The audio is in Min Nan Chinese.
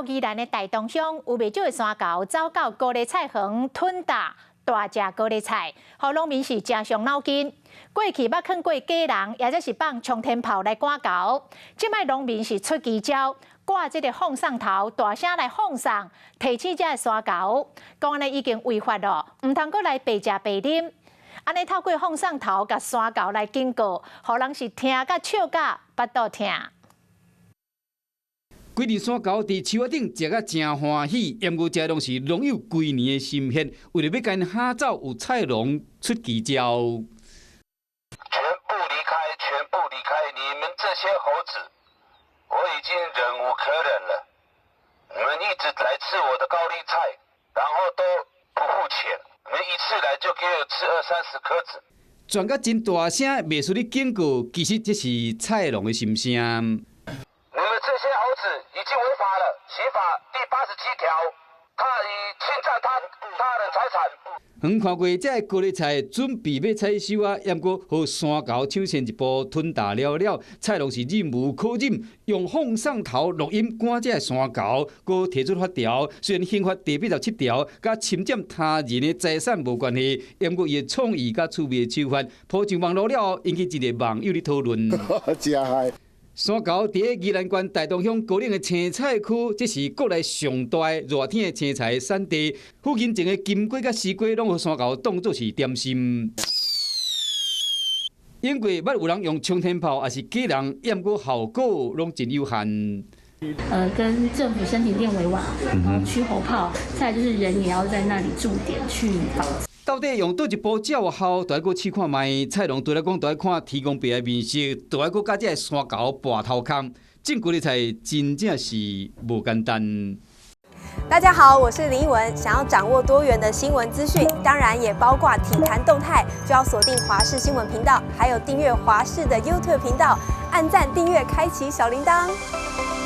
宜蘭的大東鄉，有袂少的山猴走到高麗菜園吞膽大食高麗菜，予農民是誠傷腦筋。過去捌看過家人，抑或是放沖天炮來趕猴。這擺農民是出奇招，掛這個放送頭，大聲來放送，提醒這个山猴，講按呢已經違法囉，毋通閣來白食白啉。按呢透過放送頭共山猴來警告，予人是聽甲笑甲腹肚疼。幾隻山猴佇樹仔頂食甲誠歡喜，毋過這攏是農友規年的心血，為著欲共𪜶嚇走，有菜農出奇招。全部離開，全部離開！你們這些猴子，我已經忍無可忍了。你們一直來吃我的高麗菜，然後都不付錢。你們一次來就給我吃二三十顆子。傳甲真大聲，袂輸咧警告，其實這是菜農的心聲。你們這些猴子已經違法了，刑法第87條，他已侵佔他人財產。遠看過這个高麗菜準備欲採收啊，毋過予山猴搶先一步吞膽了了，菜農是忍無可忍，用放送頭錄音趕這个山猴，閣提出法條。雖然刑法第87條佮侵佔他人的財產無關係，毋過伊的創意佮趣味的手法，鋪上網路了後，引起真濟網友咧討論。誠害。山猴佇咧宜蘭縣大東鄉高嶺的青菜區，這是國內上大熱天的青菜產地。附近種的金瓜佮絲瓜，攏予山猴當做是點心。頂過捌有人用沖天炮，抑是假人，毋過效果攏真有限。跟政府申請電圍網，然後驅猴炮，再來就是人也要在那裡駐點去防。到底用佗一步才有效？著愛閣試看覓。菜農除了講，著愛看天公伯的面色，著愛閣佮這个山猴搏頭空。種高麗菜真正是無簡單。大家好，我是林奕文。想要掌握多元的新聞資訊，當然也包括體壇動態，就要鎖定華視新聞頻道，還有訂閱華視的 YouTube 頻道，按讚、訂閱、開啟小鈴鐺。